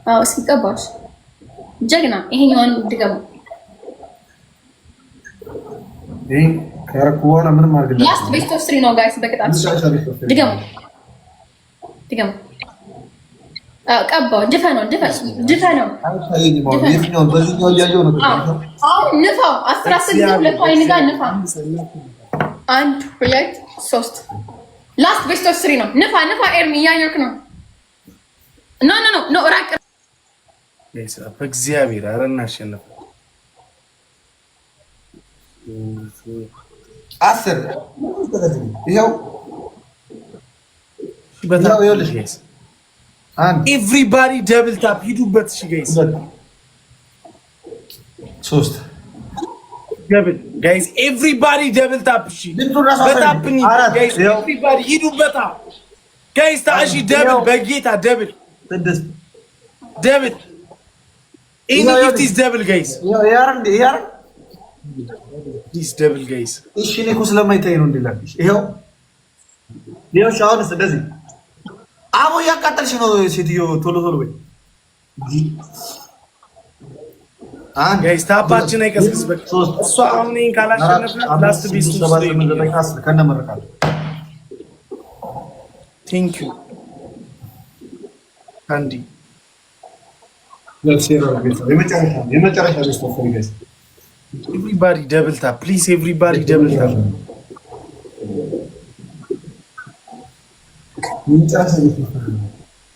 አዎ እስኪ ቀባሽ። ጀግና። ይሄኛውን ድገሙ። ይሄ ከረኩ በኋላ ምንም አድርግልኝ። Last best of three ነው guys። በቅጣት ድገሙ፣ ድገሙ። ቀባው። ድፈነው፣ ድፈነው። በዚህኛው እያየሁ ነው። አሁን ንፋው። 10 10 ጊዜ ሁለቱ አይን ጋር ንፋ። አንድ፣ ሁለት፣ ሶስት። Last best of three ነው። ንፋ፣ ንፋ። ኤርሚ እያየሁህ ነው። No, no, no, no፣ ራቅ። በእግዚአብሔር ኧረ እናሸንፍ። 10 ይኸው። Everybody double tap ሂዱበት። እሺ guys። ሶስት። Double guys, everybody double tap። እሺ በ tap guys፣ everybody ሂዱበታ guys። እሺ double በጌታ double። ስድስት። Double, any gift is double, guys, please, double guys። እሺ እኔ እኮ ስለማይታይ ነው እንዲላልሽ። ይኸው ይኸው። አሁንስ እንደዚህ አቦ እያቃጠልሽ ነው ሴትዮ። ቶሎ ቶሎ በይ። Guys, tap ኣችን አይቀዝቅዝ። በቃ እሷ አሁን ይሄን ካላሸነፍናት last best። ከነመረቃለሁ። Thank you አንዲ። የመጨረሻ best of guys። Everybody double tap, please, everybody double tap። የመጨረሻ best of።